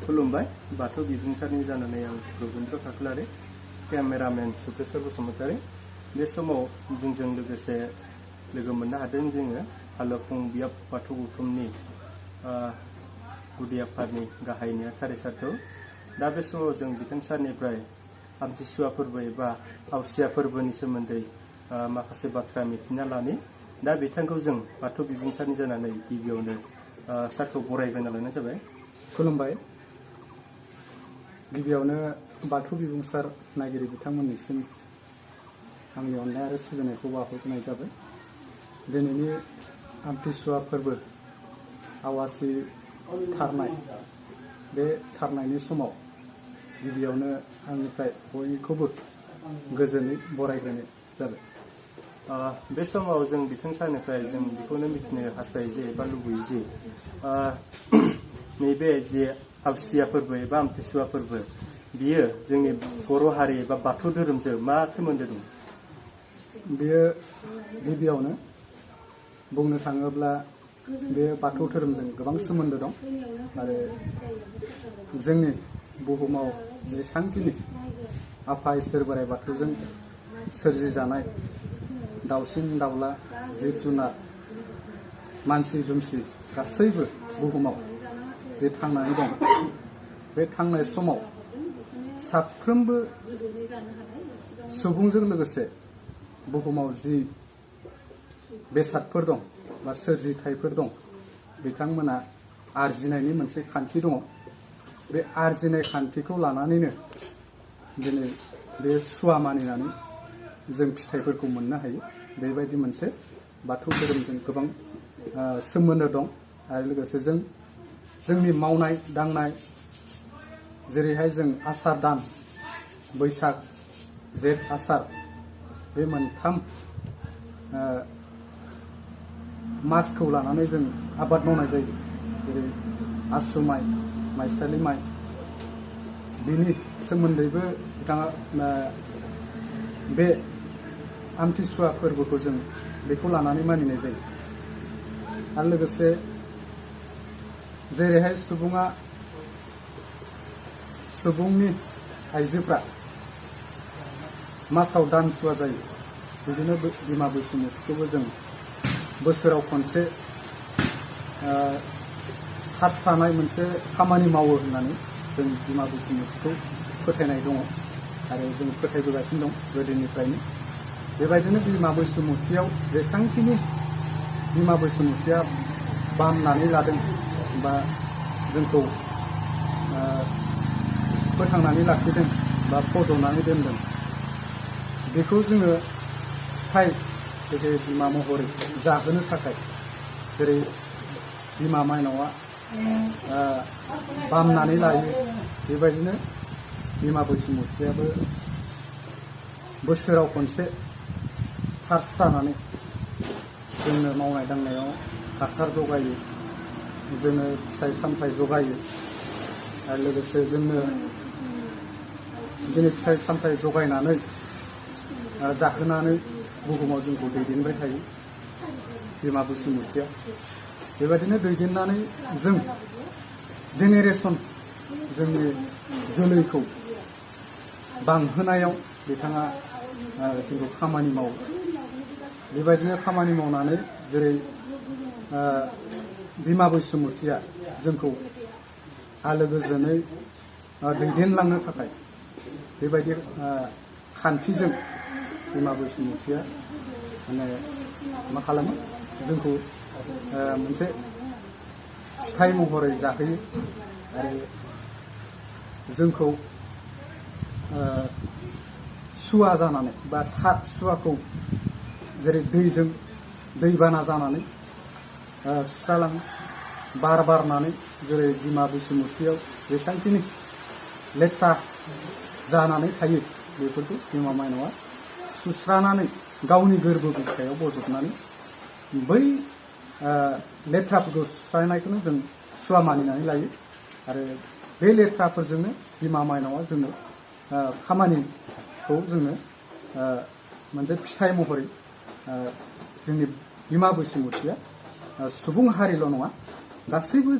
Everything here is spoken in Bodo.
खुलुमबाय बाथौ बिबुंसारनि जानानै आं रबिन्द्र खाख्लारि केमेरामेन सुकेश्वर बसुमतारी बे समाव जोंजों लोगोसे लोगो मोननो हादों जोङो हालफुं बियाब बाथौ गौथुमनि गुदि आफादनि गाहाय नेहाथारि सारखौ दा बे समाव जों बिथां सारनिफ्राय आमथिसुवा फोरबो एबा आवसिया फोरबोनि सोमोन्दै माखासे बाथ्रा मिथिना लानि दा बिथांखौ जों बाथौ बिबुंसारनि जानानै गिबियावनो सारखौ बरायग्रोना लानाय जाबाय। खुलुमबाय। गिबियावनो बाथौ बिबुंसार नायगिरि बिथांमोननिसिम आंनि अननाय आरो सिबिनायखौ बावहरनाय जाबाय। दिनैनि आमथिसुवा फोरबो आवासि थारनाय बे थारनायनि समाव गिबियावनो आंनिफ्राय बयखौबो गोजोनै बरायग्रोनाय जाबाय। बे समाव जों बिथां सारनिफ्राय जों बेखौनो मिथिनो हास्थायो जे एबा लुबैयो जे नैबे जे आवसिया फोरबो एबा आमथिसुवा फोरबो बियो जोंनि बर' हारि एबा बाथौ धोरोमजों मा सोमोन्दो दं? बेयो गिबियावनो बुंनो थाङोब्ला बे बाथौ धोरोमजों गोबां सोमोन्दो दं आरो जोंनि बुहुमाव जेसांखिनि आफा इसोर बोराइ बाथौजों सोरजिजानाय दाउसिन दाउला जिब जुनार मानसि दुमसि गासैबो बुहुमाव जे थांनानै दं बे थांनाय समाव साफ्रोमबो सुबुंजों लोगोसे बुहुमाव जि बेसादफोर दं बा सोरजिथायफोर दं बिथांमोना आरजिनायनि मोनसे खान्थि दङ। बे आरजिनाय खान्थिखौ लानानैनो दिनै बे सुवा मानिनानै जों फिथाइफोरखौ मोननो हायो। बेबायदि मोनसे बाथौ धोरोमजों गोबां सोमोन्दो दं आरो लोगोसे जोंनि मावनाय दांनाय जेरैहाय जों आसार दान बैसाग जेठ आसार बे मोनथाम मासखौ लानानै जों आबाद मावनाय जायो। जेरै आसु माइ माइसालि माइ बिनि सोमोन्दैबो बिथाङा बे आमथिसुवा फोरबोखौ जों बेखौ लानानै मानिनाय जायो। आरो लोगोसे जेरैहाय सुबुंनि आइजोफ्रा मासाव दानसुवा जायो बिदिनो बिमा बैसुमुथिखौबो जों बोसोराव खनसे खारसानाय मोनसे खामानि मावो होननानै जों बिमा बैसुमुथिखौ फोथायनाय दङ आरो जों फोथायबोगासिनो दं गोदोनिफ्रायनो। बेबायदिनो बिमा बैसुमुथियाव जेसांखिनि बिमा बैसुमुथिया बामनानै लादों बा जोंखौ फोथांनानै लाखिदों बा फज'नानै दोनदों बेखौ जोङो फिथाइ जेरै बिमा महरै जाहोनो थाखाय जेरै बिमा माइनावआ बामनानै लायो बेबायदिनो बिमा बैसुमुथियाबो बोसोराव खनसे थार्स जानानै जोंनो मावनाय दांनायाव हासार जगायो, जोङो फिथाइ सामथाइ जगायो आरो लोगोसे जोंनो दिनै फिथाइ सामथाइ जगायनानै जाहोनानै बुहुमाव जोंखौ दैदेनबाय थायो बिमा बैसुमुथिया। बेबायदिनो दैदेननानै जों जेनेरेसन जोंनि जोलैखौ बांहोनायाव बिथाङा जोंखौ खामानि मावो। बेबायदिनो खामानि मावनानै जेरै बिमा बैसुमुथिया जोंखौ आलो गोजोनै दैदेनलांनो थाखाय बेबायदि खान्थिजों बिमा बैसुमुथिया मा खालामो जोंखौ मोनसे फिथाइ महरै जाहोयो आरो जोंखौ सुवा जानानै बा सुवाखौ जेरै दैबाना जानानै सुस्रालाङो बार बारनानै जेरै बिमा बैसुमुथियाव जेसांखिनि लेथ्रा जानानै थायो बेफोरखौ बिमा माइनावआ सुस्रानानै गावनि गोरबो बिखायाव बजबनानै बै लेथ्राफोरखौ सुस्रानायखौनो जों सुवा मानिनानै लायो आरो बे लेथ्राफोरजोंनो बिमा माइनावआ जोंनो खामानिखौ जोंनो मोनसे फिथाइ महरै जोंनि बिमा बैसुमुथिया सुबुं हारिल' नङा गासैबो